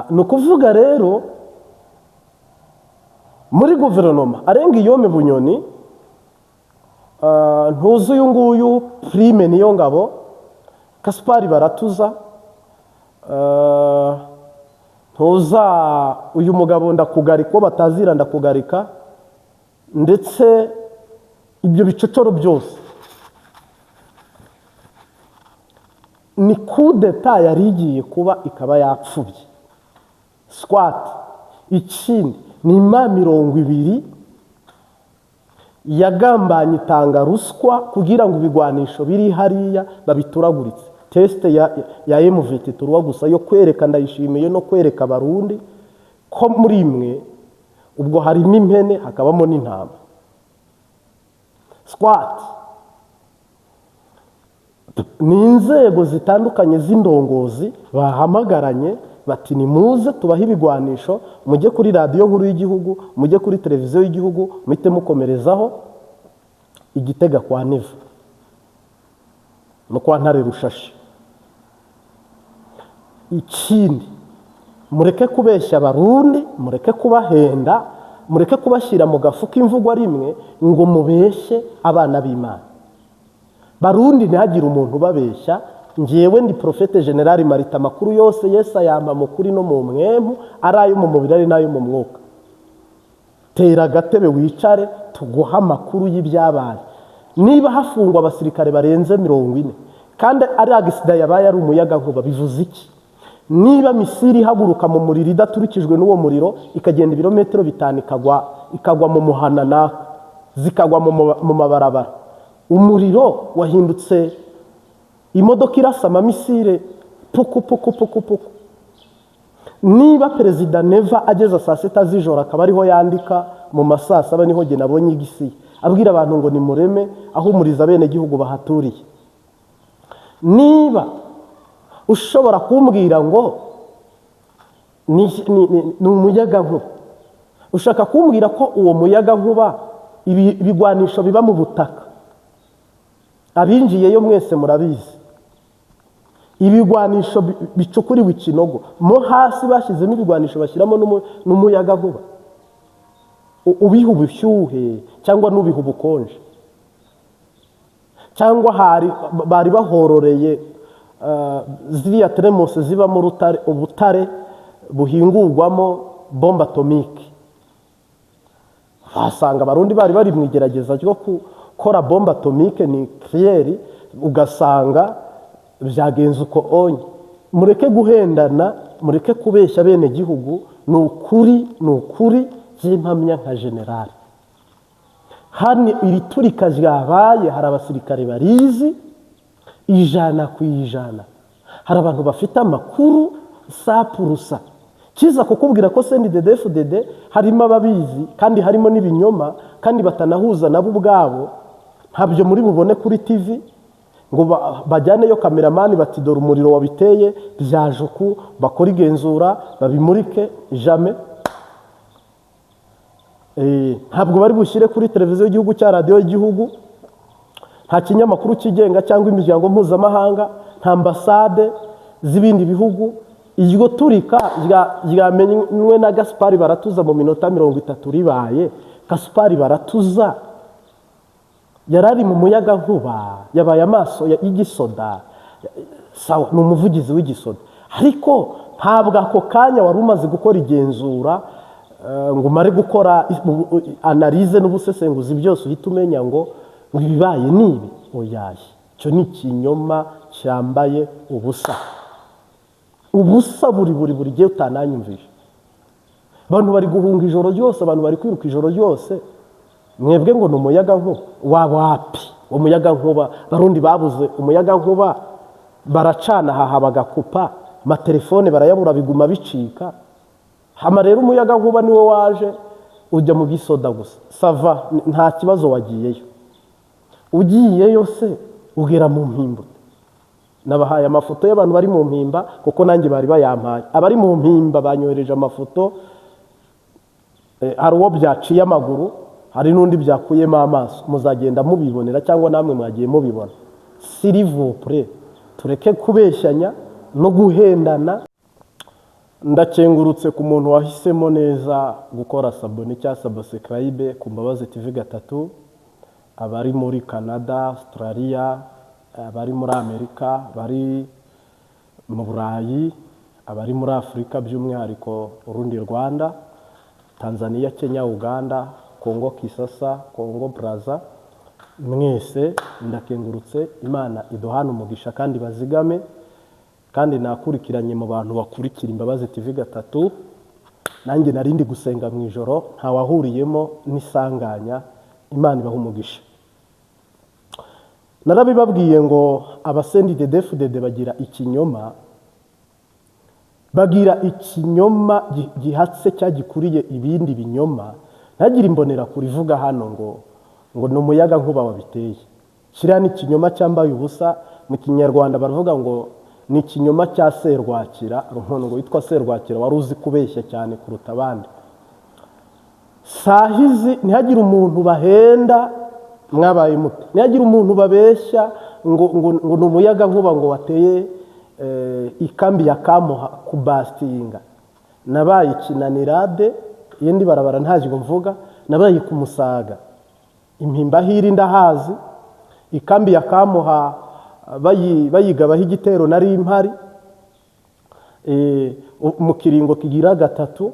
Ni ukuvuga rero muri guverinoma Alain Guillaume Bunyoni, ntuzi uyu nguyu Prime Niyongabo, Gaspard Baratuza, ntuza uyu mugabo Ndakugarika, uwo batazira Ndakugarika, ndetse ibyo bicocoro byose ni kudeta yari igiye kuba ikaba yapfubye squat. Ikindi ni M20 yagambanye itanga ruswa kugira ngo ibigwanisho biri hariya babituraguritse. Test ya M23 gusa yo kwereka Ndayishimiye no kwereka Abarundi ko muri imwe ubwo harimo impene hakabamo n'intama. Squat ni inzego zitandukanye z'indongozi bahamagaranye bati: "Nimuze tubahe ibigwanisho, mujye kuri radiyo nkuru y'igihugu, mujye kuri televiziyo y'igihugu, muhite mukomerezaho igitega kwa Neva no kwa Ntare Rushashi. Ikindi, mureke kubeshya Abarundi, mureke kubahenda, mureke kubashyira mu gafu k'imvugwa rimwe ngo mubeshye abana b'Imana." Barundi, ntihagire umuntu ubabeshya. Ngewe ndi Prophète Général Marita, amakuru yose Yesu ayampa mu kuri no mu mwemu, ari ayo mu mubiri ari n'ayo mu mwuka. Tera agatebe wicare tuguhe amakuru y'ibyabaye. Niba hafungwa abasirikare barenze 40 kandi ari accident yabaye, ari umuyaga nkuba, bivuze iki? Niba missile ihaguruka mu muriro idaturikijwe n'uwo muriro, ikagenda ibirometero 5, ikagwa mu muhana, zikagwa mu mabarabara, umuriro wahindutse imodoka irasa amamissile puku puku puku puku. Niba Perezida Neva ageze saa 6 z'ijoro akaba ariho yandika, mu ma saa 7 niho jye nabonye igisiye abwira abantu ngo nimureme, ahumuriza abenegihugu bahaturiye. Niba ushobora kumbwira ngo ni umuyagankuba, ushaka kumbwira ko uwo muyagankuba ibigwanisho biba mu butaka, abinjiyeyo mwese murabizi, ibigwanisho bicukuriwe ikinogo mo hasi, bashyizemo ibigwanisho, bashyiramo n'umuyagankuba, ubiha ubushyuhe cyangwa n'ubiha ubukonje, cyangwa hari bari bahororeye ziriya teremusi zibamo ubutare buhingurwamo bombe atomique. Wasanga Abarundi bari bari mu igerageza ryo gukora bombe atomique nucléaire, ugasanga byagenze uko onye. Mureke guhendana, mureke kubeshya bene gihugu. Ni ukuri, ni ukuri by'impamya nka generali, hano iri turika ryabaye hari abasirikare barizi 100%. Hari abantu bafite amakuru sapurusa kiza kukubwira ko CNDD-FDD harimo ababizi kandi harimo n'ibinyoma kandi batanahuza nabo ubwabo. Ntabyo muri bubone kuri TV ngo bajyaneyo cameraman bati: "Dore umuriro wabiteye byaje uku," bakora igenzura babimurike, jamais. Ntabwo bari bushyire kuri televiziyo y'igihugu cya radiyo y'igihugu. Nta kinyamakuru cyigenga cyangwa imiryango mpuzamahanga, nta ambasade z'ibindi bihugu. Iryo turika ryamenywe na Gaspard Baratuza mu minota 30 ribaye. Gaspard Baratuza yari ari mu muyaga nkuba, yabaye amaso y'igisoda, sawa, ni umuvugizi w'igisoda, ariko ntabwo ako kanya wari umaze gukora igenzura ngo umare gukora analyse n'ubusesenguzi byose uhita umenya ngo ibibaye ni ibi. Oyaye, icyo ni ikinyoma cyambaye ubusa, ubusa buri gihe utananyumvisha. Abantu bari guhunga ijoro ryose, abantu bari kwiruka ijoro ryose, mwebwe ngo ni umuyaga nkuba wa wapi? Umuyaga nkuba, Barundi babuze umuyaga nkuba, baracana haha bagakupa, amatelefone barayabura, biguma bicika. Hama rero umuyaga nkuba niwo waje ujya mu gisoda gusa, ça va, nta kibazo. Wagiyeyo, ugiyeyo se ugera mu Mpimba. Nabahaye amafoto y'abantu bari mu Mpimba kuko nanjye bari bayampaye. Abari mu Mpimba banyohereje amafoto. Hari uwo byaciye amaguru, hari n'undi byakuyemo amaso. Muzagenda mubibonera cyangwa namwe mwagiye mubibona. S'il vous plaît, tureke kubeshyanya no guhendana. Ndakengurutse ku muntu wahisemo neza gukora s'abonner cyangwa subscribe ku Mbabazi TV gatatu, abari muri Canada, Australia, abari muri Amerika, abari mu Burayi, abari muri Afurika, by'umwihariko urundi Rwanda, Tanzania, Kenya, Uganda, Kongo Kinshasa, Kongo Brazza, mwese ndakengurutse. Imana iduhane umugisha kandi bazigame. Kandi nakurikiranye mu bantu bakurikira Imbabazi TV gatatu. Nanjye narindi gusenga mu ijoro, ntawahuriyemo n'isanganya. Imana ibaha umugisha. Narabibabwiye ngo aba CNDD-FDD bagira ikinyoma, bagira ikinyoma gihatse cyagikuriye ibindi binyoma. Ntagire imbonerakure ivuga hano ngo ni umuyaga nkuba wabiteye. Kiriya ni ikinyoma cyambaye ubusa. Mu Kinyarwanda baravuga ngo ni ikinyoma cya Serwakira. Umuntu ngo witwa Serwakira wari uzi kubeshya cyane kuruta abandi. Sahizi ntihagire umuntu bahenda, mwabaye mute? Ntihagire umuntu babeshya ngo ni umuyaga nkuba ngo wateye ikambi ya Kamuha kubasitinga. Nabaye ikinanirade, iyindi barabara ntazwi mvuga, nabaye ku Musaga, Impimba hiri ndahazi. Ikambi ya Kamuha bayigabaho igitero nari impari mu kiringo kigira gatatu.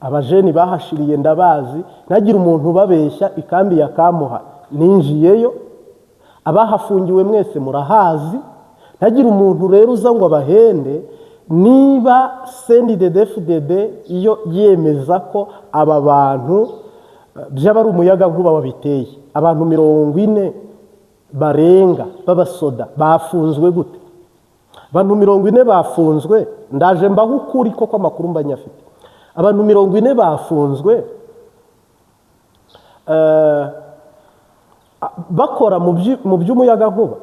Abajeni bahashiriye ndabazi. Ntagire umuntu ubabeshya. Ikambi ya Kamuha ninjiyeyo, abahafungiwe mwese murahazi. Ntagire umuntu rero uza ngo abahende. Niba CNDD-FDD iyo yemeza ko aba bantu byaba ari umuyaga nkuba wabiteye, abantu 40 barenga b'abasoda bafunzwe gute? Abantu 40 bafunzwe, ndaje mbaho ukuri koko, amakuru mba nyafite. Abantu 40 bafunzwe bakora mu by'umuyagankuba.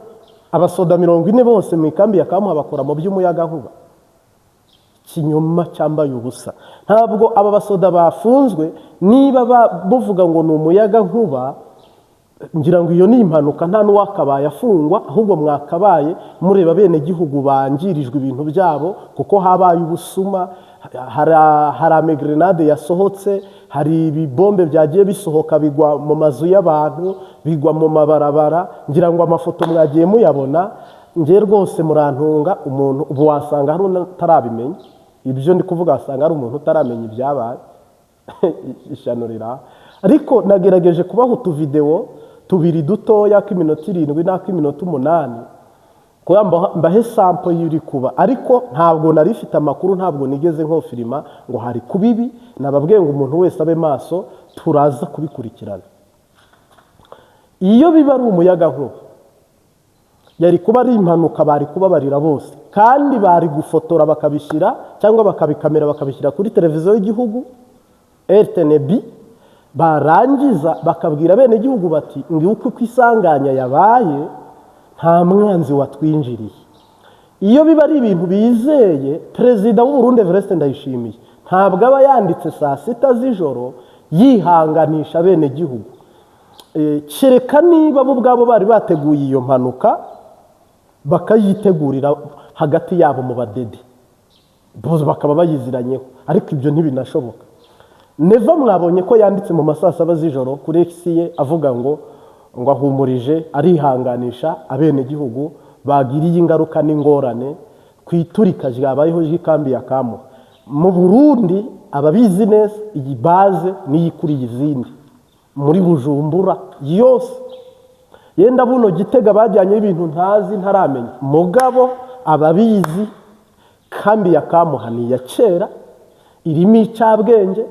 Abasoda 40 bose mu ikambi ya Kamuha bakora mu by'umuyagankuba? Ikinyoma cyambaye ubusa. Ntabwo aba basoda bafunzwe niba buvuga ngo ni umuyagankuba. Ngira ngo iyo ni impanuka, nta n'uwakabaye afungwa. Ahubwo mwakabaye mureba bene gihugu bangirijwe ibintu byabo, kuko habaye ubusuma, hari amagrenade yasohotse, hari ibibombe byagiye bisohoka bigwa mu mazu y'abantu, bigwa mu mabarabara. Ngira ngo amafoto mwagiye muyabona. Nge rwose murantunga, umuntu ubu wasanga hari utarabimenya ibyo ndi kuvuga, wasanga hari umuntu utaramenya ibyabaye. Ishyano riraha. Ariko nagerageje kubaha utuvidewo tubiri dutoya, k'iminota 7 n'ak'iminota 8, kugira mbahe sample y'iri kuba. Ariko ntabwo nari ifite amakuru, ntabwo nigeze nkofirima ngo hari kuba ibi. Nababwiye ngo umuntu wese abe maso, turaza kubikurikirana. Iyo biba ari umuyagankuba, yari kuba ari impanuka, bari kubabarira bose, kandi bari gufotora bakabishyira cyangwa bakabikamera bakabishyira kuri televiziyo y'igihugu RTNB, barangiza bakabwira bene gihugu bati: "Nguko uko isanganya yabaye, nta mwanzi watwinjiriye." Iyo biba ari ibintu bizeye, perezida w'u Burundi Evariste Ndayishimiye ntabwo aba yanditse saa 6 z'ijoro yihanganisha bene gihugu. Kereka niba bo ubwabo bari bateguye iyo mpanuka, bakayitegurira hagati yabo mu badede bose bakaba bayiziranyeho, ariko ibyo ntibinashoboka. Neva mwabonye ko yanditse mu ma saa 7 z'ijoro kuri X ye avuga ngo ahumurije, arihanganisha abenegihugu bagiriye ingaruka n'ingorane ku iturika ryabayeho ry'ikambi ya Kamuha. Mu Burundi ababizi neza, iyi base niyo ikuriye izindi muri Bujumbura yose. Yenda buno Gitega bajyanye ibintu ntazi, ntaramenya. Mugabo ababizi, kambi ya Kamuha ni iya kera, irimo icabwenge.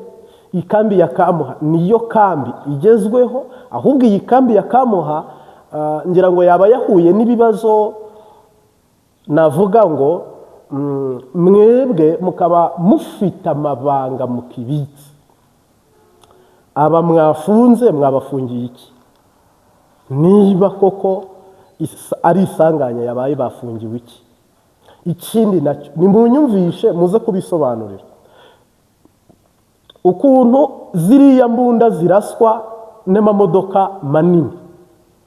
Ikambi ya Kamuha niyo kambi igezweho. Ahubwo iyi kambi ya Kamuha ngira ngo yaba yahuye n'ibibazo, navuga ngo mwebwe mukaba mufite amabanga mukibitse. Aba mwafunze mwabafungiye iki? Niba koko ari isanganya yabaye, bafungiwe iki? Ikindi nacyo nimunyumvishe, muze kubisobanurira ukuntu ziriya mbunda ziraswa n'amamodoka manini.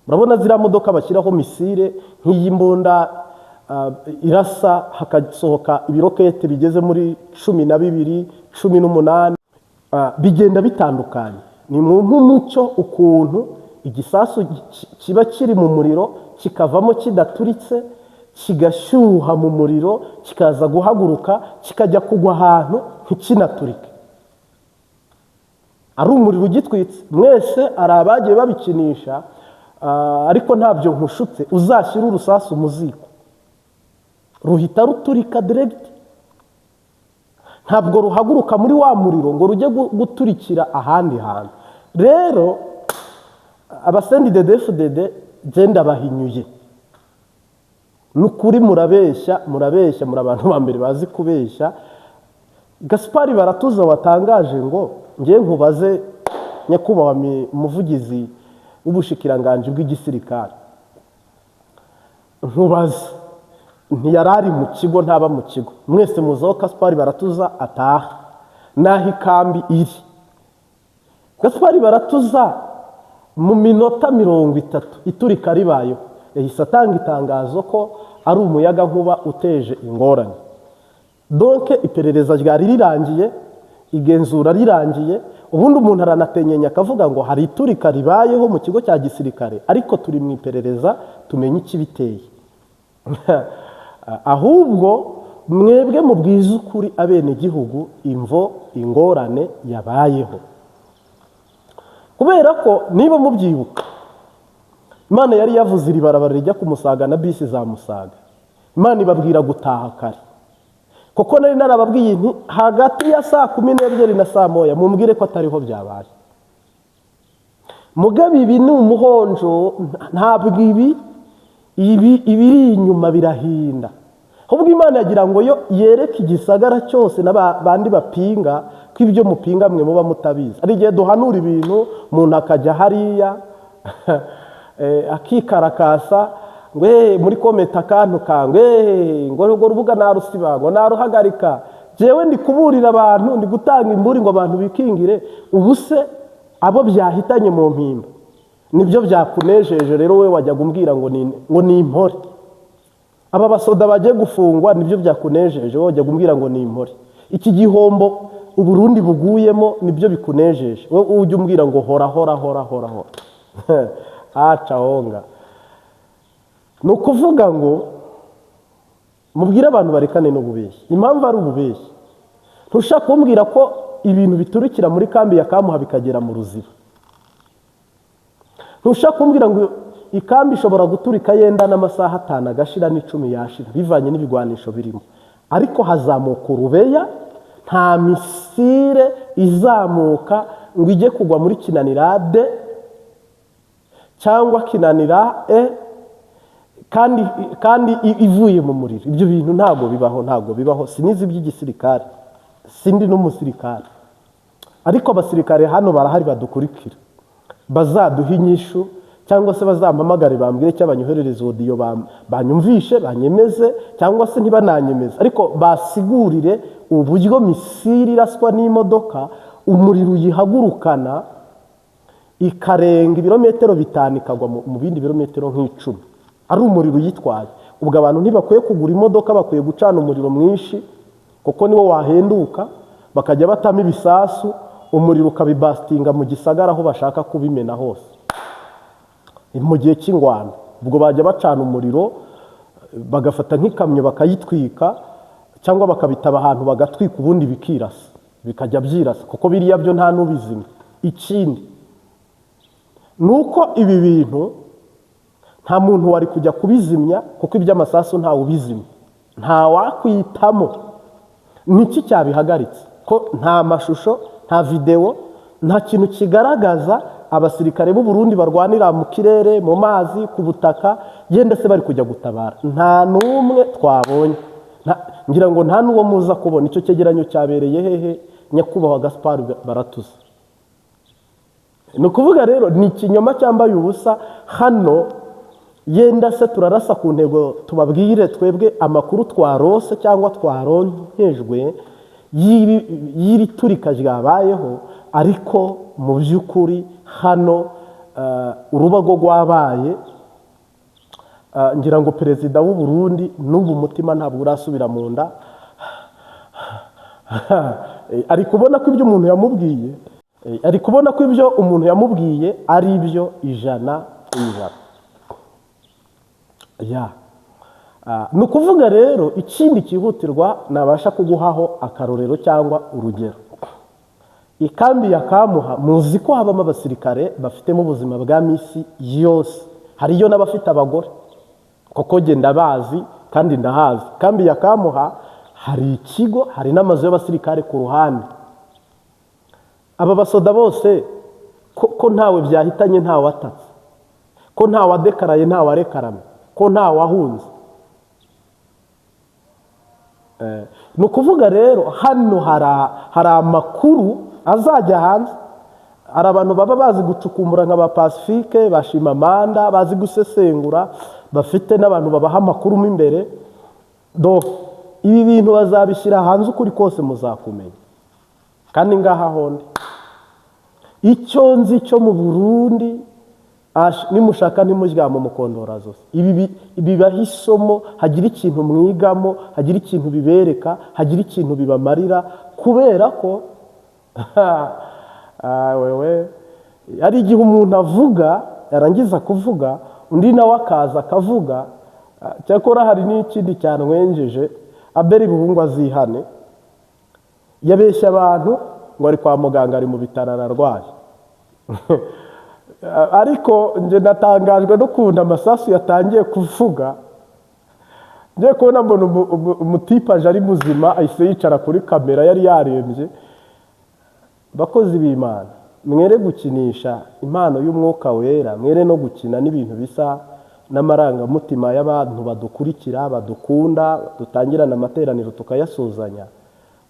Murabona ziriya modoka bashyiraho missile nk'iyi mbunda. irasa hakasohoka ibirokete bigeze muri 12, 18, bigenda bitandukanye. Ni mu nk'umucyo ukuntu igisasu kiba kiri mu muriro kikavamo kidaturitse, kigashyuha mu muriro, kikaza guhaguruka, kikajya kugwa ahantu ntikinaturike, ari umuriro ugitwitse. Mwese hari abagiye babikinisha, ariko ntabyo nkushutse. Uzashyira urusasu mu ziko, ruhita ruturika direct. Ntabwo ruhaguruka muri wa muriro ngo rujye guturikira ahandi hantu. Rero aba CNDD-FDD, genda bahinyuye, ni ukuri murabeshya, murabeshya, muri abantu ba mbere bazi kubeshya. Gaspari Baratuza watangaje ngo ngiye nkubaze, nyakubahwa umuvugizi w'ubushikiranganji bw'igisirikare, nkubaze, ntiyari ari mu kigo? Ntaba mu kigo. Mwese muzi aho Gaspari Baratuza ataha n'aho ikambi iri. Gaspari Baratuza mu minota 30 iturika ribayeho yahise atanga itangazo ko ari umuyaga nkuba uteje ingorane. Donc iperereza ryari rirangiye, igenzura rirangiye. Ubundi umuntu aranatenyenya akavuga ngo hari iturika ribayeho mu kigo cya gisirikare, ariko turi mu iperereza tumenye ikibiteye. Ahubwo mwebwe mubwize ukuri abenegihugu imvo ingorane yabayeho, kubera ko niba mubyibuka, Imana yari yavuze iri barabara rijya ku Musaga na bisi za Musaga. Imana ibabwira gutaha kare, kuko nari narababwiye nti hagati ya saa 12 na saa 1 mumbwire ko atariho byabaye. Mugabe ibi ni umuhonjo, ntabwo ibi ibiri inyuma birahinda. Ahubwo Imana yagira ngo yo yereke igisagara cyose n'abandi bapinga ko ibyo mupinga mwe muba mutabizi. Hari igihe duhanura ibintu, umuntu akajya hariya akikarakasa ngo muri comment akantu kangwe ngo urwo rubuga narusiba, ngo naruhagarika. Jewe ndi kuburira abantu, ndi gutanga imburi ngo abantu bikingire. Ubu se abo byahitanye mu Mpimba nibyo byakunejeje? Rero we wajyaga umbwira ngo ni impore. Aba basoda bagiye gufungwa nibyo byakunejeje? Wowe wajyaga umbwira ngo ni impore. Iki gihombo Uburundi buguyemo nibyo bikunejeje? Wowe ujya umbwira ngo hora hora hora hora hora, aca honga. Ni ukuvuga ngo mubwire abantu barekane n'ububeshyi. Impamvu ari ububeshyi, ntushaka kumbwira ko ibintu biturukira muri kambi ya Kamuha bikagera mu Ruziba. Ntushaka kumbwira ngo ikambi ishobora guturika yenda n'amasaha 5 agashira, n'10 yashira, bivanye n'ibigwanisho birimo, ariko hazamuka urubeya. Nta missile izamuka ngo ijye kugwa muri Kinanira D cyangwa Kinanira E kandi ivuye mu muriro. Ibyo bintu ntabwo bibaho, ntabwo bibaho. Sinizi iby'igisirikare, sindi n'umusirikare, ariko abasirikare hano barahari badukurikira, bazaduha inyishu cyangwa se bazampamagare bambwire cyangwa banyoherereze audio, banyumvishe, banyemeze cyangwa se ntibananyemeze, ariko basigurire uburyo missile iraswa n'imodoka, umuriro uyihagurukana, ikarenga ibirometero 5, ikagwa mu bindi birometero nk'icumi, ari umuriro uyitwaye. Ubwo abantu ntibakwiye kugura imodoka, bakwiye gucana umuriro mwinshi kuko niwo wahenduka, bakajya batamo ibisasu, umuriro ukabibasitinga mu gisagara aho bashaka kubimena hose mu gihe cy'ingwano. Ubwo bajya bacana umuriro, bagafata nk'ikamyo bakayitwika, cyangwa bakabitaba ahantu bagatwika, ubundi bikirasa, bikajya byirasa, kuko biriya byo nta n'ubizima. Ikindi ni uko ibi bintu nta muntu wari kujya kubizimya, kuko iby'amasasu ntawe ubizimya, nta wakwitamo. Niki cyabihagaritse ko nta mashusho, nta videwo, nta kintu kigaragaza abasirikare b'u Burundi barwanira mu kirere, mu mazi, ku butaka, yenda se bari kujya gutabara? Nta n'umwe twabonye. Ngira ngo nta n'uwo muza kubona. Icyo cyegeranyo cyabereye hehe, nyakubahwa Gaspard Baratuza? Ni ukuvuga rero ni ikinyoma cyambaye ubusa hano. Yenda se turarasa ku ntego, tubabwire twebwe amakuru twarose cyangwa twaronkejwe y'iri turika ryabayeho, ariko mu by'ukuri hano urubago rwabaye. Ngira ngo perezida w'u Burundi n'ubu umutima ntabwo urasubira mu nda. Ari kubona ko ibyo umuntu yamubwiye, ari kubona ko ibyo umuntu yamubwiye ari ibyo 100%. Ya, ni ukuvuga rero, ikindi cyihutirwa nabasha kuguhaho akarorero cyangwa urugero, ikambi ya Kamuha muzi ko habamo abasirikare bafitemo ubuzima bwa misi yose, hariyo n'abafite abagore, kuko njye ndabazi kandi ndahazi. Kambi ya Kamuha hari ikigo, hari n'amazu y'abasirikare ku ruhande. Aba basoda bose ko ntawe byahitanye, ntawe atatse, ko ntawe adekaraye, ntawe arekaramye, ko ntawe ahunze? Ni ukuvuga rero hano hari amakuru azajya hanze. Hari abantu baba bazi gucukumbura nka ba Pacifique, bashima Amanda, bazi gusesengura, bafite n'abantu babaha amakuru mo imbere. Do ibi bintu bazabishyira hanze, ukuri kose muzakumenya. Kandi ngaha hondi icyo nzi cyo mu Burundi, nimushaka ntimuryame mukondora zose. Ibi bibaha isomo, hagira ikintu mwigamo, hagira ikintu bibereka, hagira ikintu bibamarira, kubera ko wewe hari igihe umuntu avuga, yarangiza kuvuga undi nawe akaza akavuga. Cyakora hari n'ikindi cyanwengeje. Abeli Buhungu azihane, yabeshya abantu ngo ari kwa muganga, ari mu bitaro, ararwaye. Ariko njye natangajwe n'ukuntu amasasu yatangiye kuvuga. Ngiye kubona mbona umutipe aje ari muzima, ahise yicara kuri kamera, yari yarembye. Bakozi b'Imana, mwere gukinisha impano y'Umwuka Wera, mwere no gukina n'ibintu bisa n'amarangamutima y'abantu badukurikira, badukunda, dutangirana amateraniro tukayasuzanya.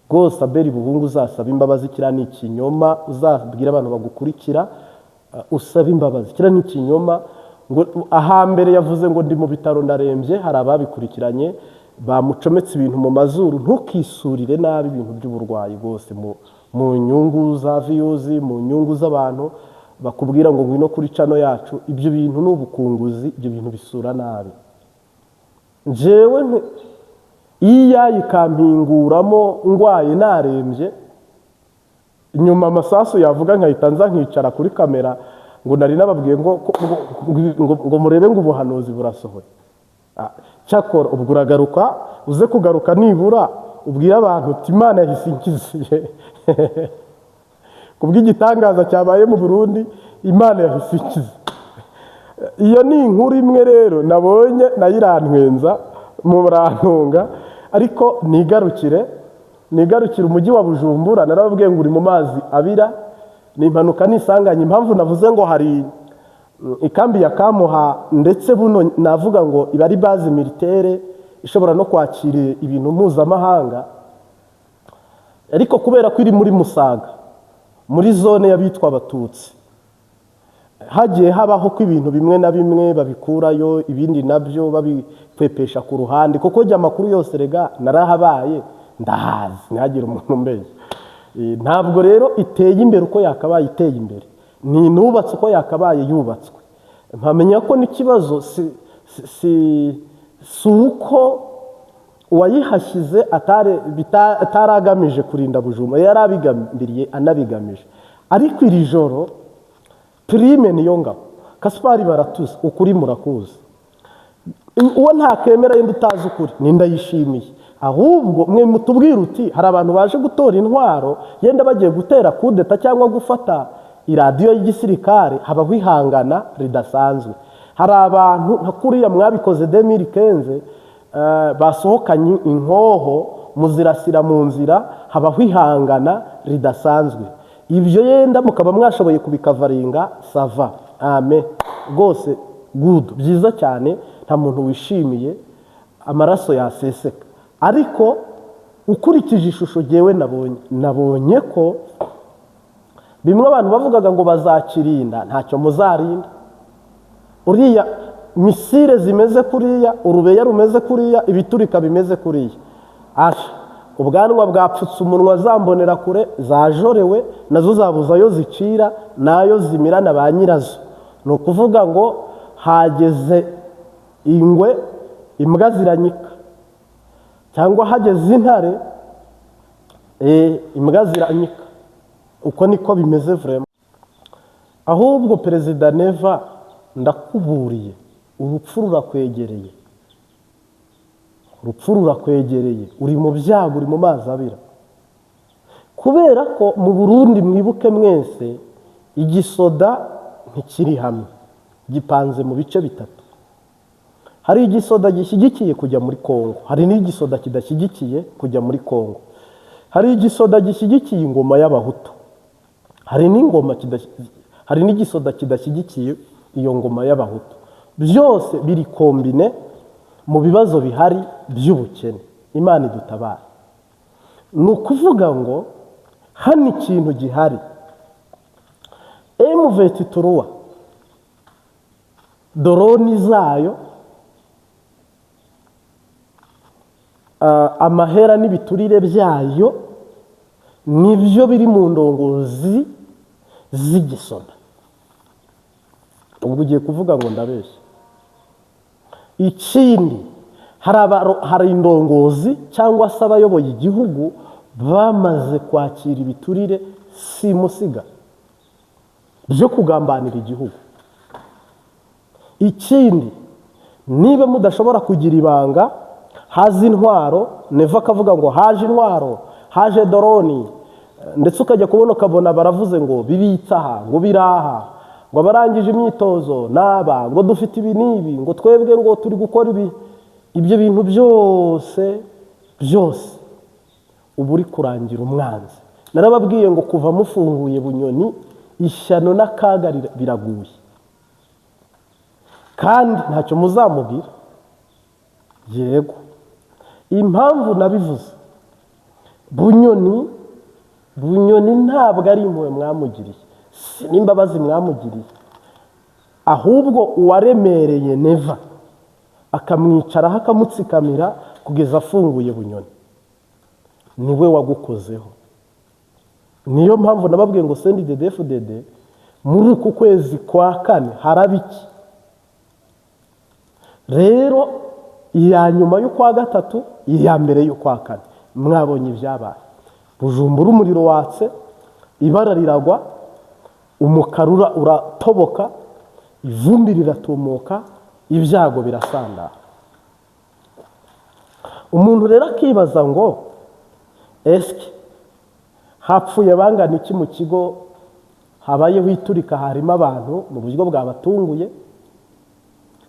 Rwose Abeli Buhungu, uzasaba imbabazi. Kiriya ni ikinyoma. Uzabwira abantu bagukurikira, usabe imbabazi. Kiriya ni ikinyoma. Ngo ahambere yavuze ngo ndi mu bitaro, ndarembye. Hari ababikurikiranye, bamucometse ibintu mu mazuru. Ntukisurire nabi ibintu by'uburwayi rwose mu nyungu za views, mu nyungu z'abantu bakubwira ngo ngwino kuri channel yacu. Ibyo bintu ni ubukunguzi, ibyo bintu bisura nabi. Njyewe iyo yayikampinguramo ndwaye, narembye, nyuma amasasu yavuga nkahita nza nkicara kuri kamera ngo nari nababwiye ngo murebe ngo ubuhanuzi burasohoye. Cyakora ubwo uragaruka, uze kugaruka nibura ubwire abantu uti Imana yahise inkiziye kubw'igitangaza cyabaye mu Burundi, Imana yahise inkize. Iyo ni inkuru imwe rero nabonye nayo irantwenza, murantunga. Ariko nigarukire umujyi wa Bujumbura. Narababwiye ngo uri mu mazi abira, ni impanuka nisanganye. Impamvu navuze ngo hari ikambi ya Kamuha, ndetse buno navuga ngo iba ari base militaire ishobora no kwakira ibintu mpuzamahanga, ariko kubera ko iri muri Musaga, muri zone y'abitwa Abatutsi, hagiye habaho ko ibintu bimwe na bimwe babikurayo, ibindi nabyo babikwepesha ku ruhande. Kuko jya amakuru yose rega narahabaye, ndahazi, ntihagire umuntu umbeshya. Ntabwo rero iteye imbere uko yakabaye iteye imbere, ntinubatse uko yakabaye yubatswe. Mpamenya ko n'ikibazo si uko uwayihashyize atari agamije kurinda Bujumbura, yari abigambiriye anabigamije. Ariko iri joro Prime niyo ngabo Kasipari baratuze, ukuri murakuzi. Uwo ntakemera yenda utazi ukuri ni Ndayishimiye. Ahubwo mwe mutubwira uti hari abantu baje gutora intwaro, yenda bagiye gutera kudeta cyangwa gufata iradiyo y'igisirikare, habaho ihangana ridasanzwe. Hari abantu nka kuriya mwabikoze 2015, basohokanye inkoho muzirasira mu nzira, habaho ihangana ridasanzwe. Ibyo yenda mukaba mwashoboye kubikavaringa, ça va, ame rwose, good, byiza cyane. Nta muntu wishimiye amaraso yaseseka, ariko ukurikije ishusho jyewe nabonye ko bimwe abantu bavugaga ngo bazakirinda, ntacyo muzarinda. Uriya missile zimeze kuriya, urubeya rumeze kuriya, ibiturika bimeze kuriya, asha ubwanwa bwapfutse umunwa, zambonera kure zajorewe nazo, zabuze ayo zicira n'ayo zimirana ba nyirazo. Ni ukuvuga ngo hageze Ingwe, imbwa ziranyika, cyangwa hageze intare, imbwa ziranyika. Uko niko bimeze vraiment. Ahubwo Perezida Neva, ndakuburiye, urupfu rurakwegereye, urupfu rurakwegereye. Uri mu byago, uri mu mazi abira, kubera ko mu Burundi, mwibuke mwese, igisoda ntikiri hamwe, gipanze mu bice bitatu. Hari igisoda gishyigikiye kujya muri Kongo, hari n'igisoda kidashyigikiye kujya muri Kongo, hari igisoda gishyigikiye ingoma y'Abahutu, hari n'igisoda kidashyigikiye iyo ngoma y'Abahutu. Byose biri combinés mu bibazo bihari by'ubukene. Imana idutabara. Ni ukuvuga ngo hano ikintu gihari, M23, drone zayo, amahera n'ibiturire byayo nibyo biri mu ndongozi z'igisoda. Ubwo ugiye kuvuga ngo ndabeshya. Ikindi, hari indongozi cyangwa se abayoboye igihugu bamaze kwakira ibiturire simusiga byo kugambanira igihugu. Ikindi, niba mudashobora kugira ibanga, haza intwaro, Neva akavuga ngo haje intwaro, haje drone, ndetse ukajya kubona ukabona baravuze ngo bibitse aha, ngo biraha, ngo abarangije imyitozo naba, ngo dufite ibi n'ibi, ngo twebwe ngo turi gukora ibi. Ibyo bintu byose byose uba uri kurangira umwanzi. Narababwiye ngo kuva mufunguye Bunyoni, ishyano n'akaga biraguye, kandi ntacyo muzamubwira. Yego, impamvu nabivuze, Bunyoni, Bunyoni ntabwo ari impuhwe mwamugiriye, si n'imbabazi mwamugiriye, ahubwo uwaremereye Neva akamwicaraho, akamutsikamira kugeza afunguye Bunyoni, niwe wagukozeho. Niyo mpamvu nababwiye ngo CNDD-FDD muri uku kwezi kwa kane haraba iki. Rero iya nyuma y'ukwa gatatu, iya mbere y'ukwa kane, mwabonye ibyabaye Bujumbura: umuriro watse, ibara riragwa, umukara uratoboka, ivumbi riratumuka, ibyago birasandara. Umuntu rero akibaza ngo esike hapfuye bangana iki mu kigo habayeho iturika, harimo abantu mu buryo bwabatunguye?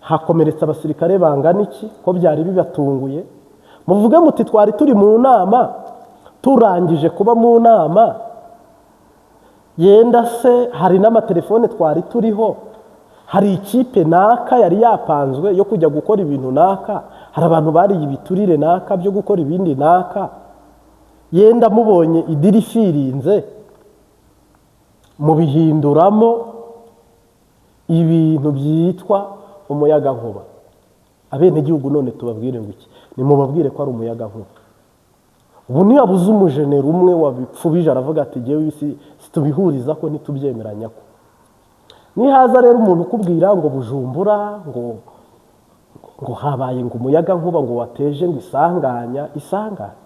Hakomeretse abasirikare bangana iki ko byari bibatunguye? Muvuge muti twari turi mu nama, turangije kuba mu nama, yenda se hari n'amatelefone twari turiho, hari ikipe naka yari yapanzwe yo kujya gukora ibintu naka, hari abantu bariye ibiturire naka byo gukora ibindi naka. Yenda mubonye i deal ifirinze, mubihinduramo ibintu byitwa umuyagankuba. Abenegihugu none tubabwire ngo iki? Nimubabwire ko ari umuyagankuba. Ubu ntiyabuze umujenera umwe wabipfubije, aravuga ati ngewe situbihuriza ko ntitubyemeranya ko. Nihaza rero umuntu ukubwira ngo Bujumbura ngo habaye ngo umuyaga nkuba ngo wateje ngo isanganya, isanganya,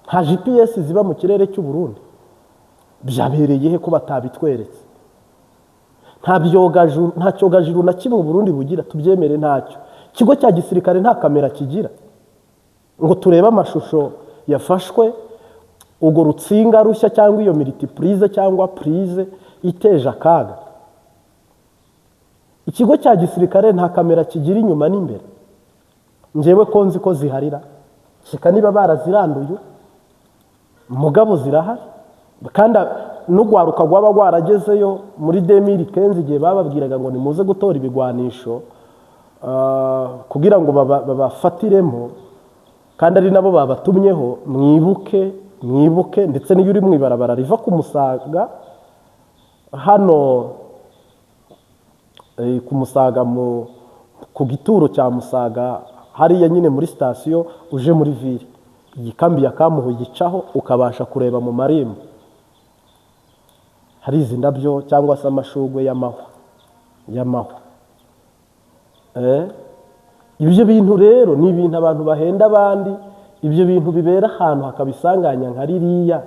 nta GPS ziba mu kirere cy'u Burundi. Byabereye he ko batabitweretse? Nta byogajuru, nta cyogajuru na kimwe u Burundi bugira, tubyemere, ntacyo. Ikigo cya gisirikare nta kamera kigira ngo turebe amashusho yafashwe urwo rutsinga rushya cyangwa iyo multiprise cyangwa prise iteje akaga. Ikigo cya gisirikare nta kamera kigira inyuma n'imbere. Ngewe ko nzi ko ziharira kika, niba baraziranduye, mugabo zirahari. Kandi n'urwaruka rwaba rwaragezeyo muri 2015, igihe bababwiraga ngo nimuze gutora ibigwanisho, kugira ngo babafatiremo, kandi ari nabo babatumyeho. Mwibuke, mwibuke, ndetse n'iyo uri mu ibarabara riva ku Musaga hano, ku Musaga, ku gituro cya Musaga hariya nyine muri sitasiyo, uje muri ville, iyi kambi ya Kamuhu yicaho, ukabasha kureba mu marembo hari izi ndabyo cyangwa se amashugwe y'amahwa. Ibyo bintu rero ni ibintu abantu bahenda abandi. Ibyo bintu bibera ahantu hakaba isanganya nka ririya,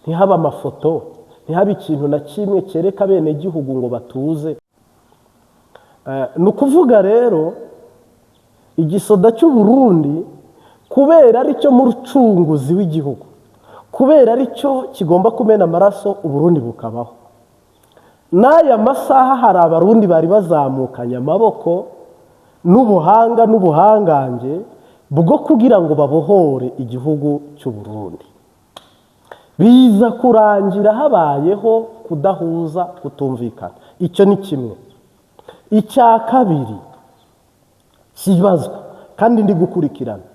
ntihabe amafoto, ntihabe ikintu na kimwe cyereka abenegihugu ngo batuze. Ni ukuvuga rero igisoda cy'u Burundi, kubera ari cyo mucunguzi w'igihugu, kubera ari cyo kigomba kumena amaraso Uburundi bukabaho, n'aya masaha hari Abarundi bari bazamukanye amaboko n'ubuhanga n'ubuhangange bwo kugira ngo babohore igihugu cy'u Burundi. Biza kurangira habayeho kudahuza, kutumvikana. Icyo ni kimwe. Icya kabiri kibazwa kandi ndi gukurikirana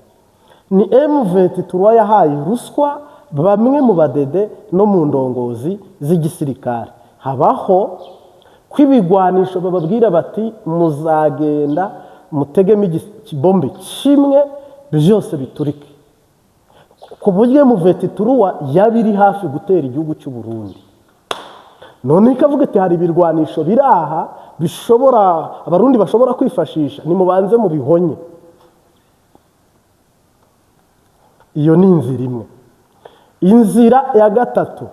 ni M23 yahaye ruswa bamwe mu badede no mu ndongozi z'igisirikare, habaho kw'ibigwanisho bababwira bati: "Muzagenda mutegemo ikibombe kimwe, byose biturike", ku buryo M23 yaba iri hafi gutera igihugu cy'u Burundi. None ikavuga iti: "Hari ibirwanisho biri aha bishobora, Abarundi bashobora kwifashisha, nimubanze mubihonye." Iyo ni inzira imwe. Inzira ya gatatu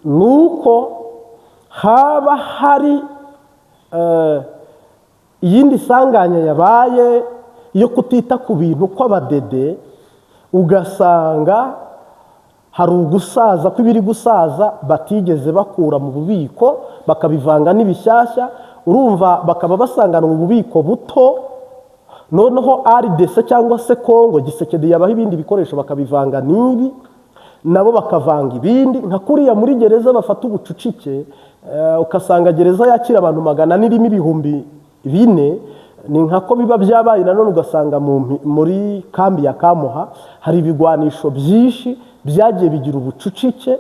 ni uko haba hari iyindi sanganya yabaye yo kutita ku bintu kw'abadede, ugasanga hari ugusaza kw'ibiri gusaza batigeze bakura mu bubiko, bakabivanga n'ibishyashya. Urumva, bakaba basangana mu bubiko buto, noneho RDC cyangwa se Kongo Tshisekedi yabaha ibindi bikoresho bakabivanga n'ibi, nabo bakavanga ibindi, nka kuriya muri gereza bafata ubucucike, ugasanga gereza yakira abantu 400 irimo 4000. Ni nka ko biba byabaye nanone, ugasanga muri kambi ya Kamuha hari ibigwanisho byinshi byagiye bigira ubucucike,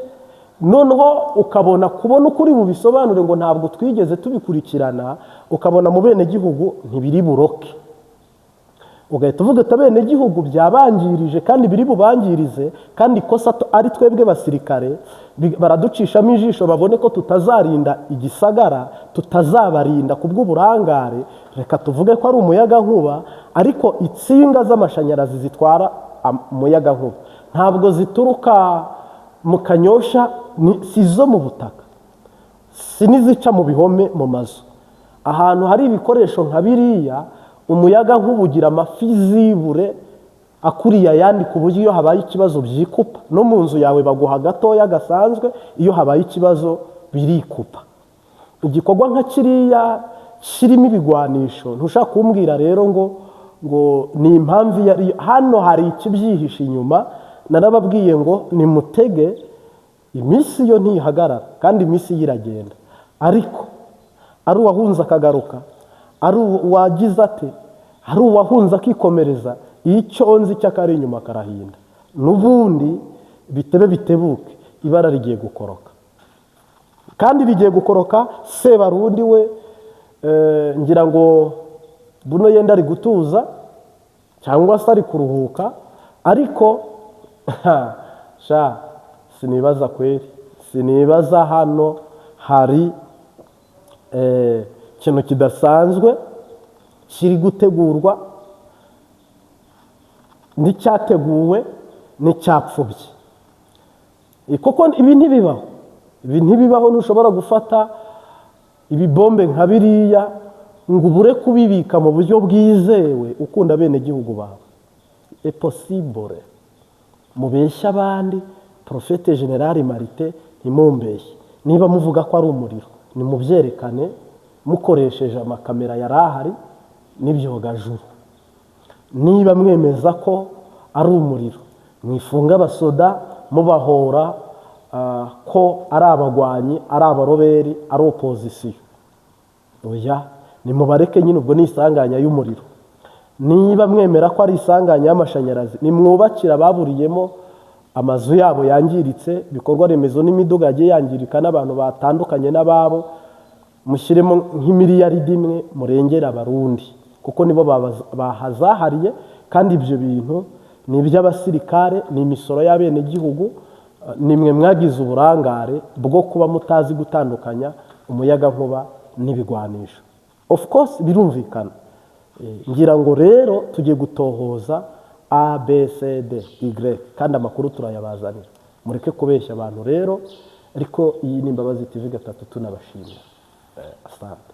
noneho ukabona kubona ukuri bubisobanure ngo ntabwo twigeze tubikurikirana, ukabona mu benegihugu ntibiri buroke, ugahita uvuga ati: "Abenegihugu byabangirije kandi biri bubangirize, kandi ikosa ari twebwe basirikare, baraducishamo ijisho babone ko tutazarinda igisagara, tutazabarinda ku bw'uburangare. Reka tuvuge ko ari umuyagankuba." Ariko insinga z'amashanyarazi zitwara umuyagankuba ntabwo zituruka mu Kanyosha, si izo mu butaka, si n'izica mu bihome mu mazu. Ahantu hari ibikoresho nka biriya, umuyaga nkuba ugira amafizibure akuriye ayandi, ku buryo iyo habaye ikibazo byikupa. No mu nzu yawe baguha gatoya gasanzwe, iyo habaye ikibazo birikupa. Igikorwa nka kiriya kirimo ibigwanisho, ntushaka kumbwira rero ngo ni impamvu iyo ariyo. Hano hari ikibyihishe inyuma. Narababwiye ngo nimutege iminsi, yo ntihagarara kandi iminsi yo iragenda. Ariko ari uwahunze akagaruka, ari uwagize ate, ari uwahunze akikomereza, icyo nzi cy'akari inyuma karahinda. N'ubundi bitebe bitebuke, ibara rigiye gukoroka kandi rigiye gukoroka. Sebarundi we, ngira ngo buno yenda ari gutuza cyangwa se ari kuruhuka, ariko sha sinibaza kweri, sinibaza. Hano hari ikintu kidasanzwe kiri gutegurwa, n'icyateguwe n'icyapfubye. Kuko ibi ntibibaho, ibi ntibibaho. Ntushobora gufata ibibombe nka biriya ngo ubure kubibika mu buryo bwizewe ukunda abenegihugu bawe. Impossible. Mubeshye abandi, Prophète Général Martin, ntimumbeshye. Niba muvuga ko ari umuriro, nimubyerekane mukoresheje amakamera yari ahari n'ibyogajuru. Niba mwemeza ko ari umuriro, mwifunga abasoda mubahora ko ari abagwanyi, ari abaroberi, ari opozisiyo. Oya, nimubareke nyine, ubwo ni isanganya y'umuriro. Niba mwemera ko ari isanganya y'amashanyarazi, nimwubakire ababuriyemo amazu yabo yangiritse, ibikorwa remezo n'imiduga yagiye yangirika n'abantu batandukanye n'ababo, mushyiremo nk'imiliyaridi imwe murengere Abarundi, kuko nibo bahazahariye. Kandi ibyo bintu ni iby'abasirikare, ni imisoro y'abenegihugu. Nimwe mwagize uburangare bwo kuba mutazi gutandukanya umuyagankuba n'ibigwanisho. Of course birumvikana. Ngira ngo rero tugiye gutohoza A, B, C, D, Y, kandi amakuru turayabazanira. Mureke kubeshya abantu rero. Ariko iyi ni Imbabazi TV 3, tunabashimira. Asante.